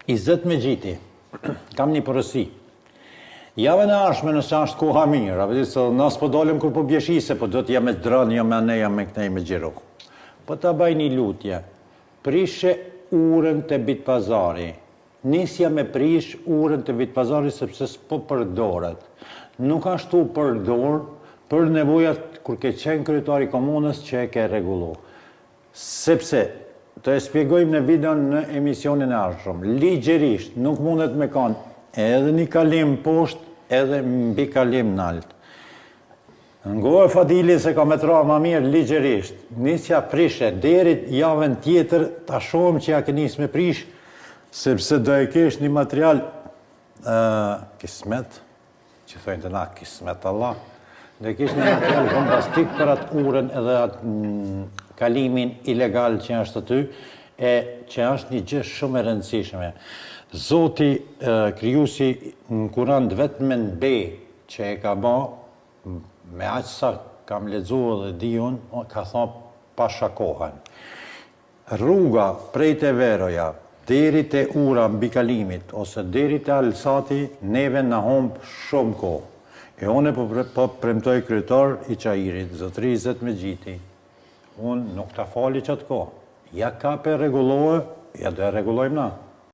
Izet Mexhiti, kam një porosi. Javën e ardhshme nëse është koha mirë, apo di se na s'po dalim kur po bie shi se po do të jam me dron, jo me anej, jo me kënej me xhiru. Po ta baj një lutje. Prishe urën te Bit Pazari. Nisja me prish urën te Bit Pazari sepse s'po përdoret. Nuk asht tu përdor për nevojat kur ke qenë kryetar i komunës që e ke rregullu. Sepse, do e spjegojmë në videon në emisionin e ardhshëm, ligjërisht nuk mundet me kanë edhe një kalim poshtë edhe mbikalim nalt. Ngoje Fadilin se ka me tra ma mirë ligjërisht. Nisja prishe deri javën tjetër ta shohim që ja ke nis me prish, sepse do e kesh një material ë kismet që thojnë te na kismet Allah, do e kesh një material bombastik për atë urën edhe atë mm, kalimin ilegal që është aty, e që është një gjë shumë e rëndësishme. Zoti krijuesi në Kuran të vetmen be që e ka ba, me aq sa kam lexu edhe di unë, ka thonë pasha kohën. Rruga prej te Veroja deri te ura mbikalimit ose deri te Alsati neve na humb shumë kohë. E une po po premtoj kryetar i Çairit, zotëri Izet Mexhiti, unë nuk ta fali qat kohë. Ja kape rregulloje, ja do e rregullojmë na.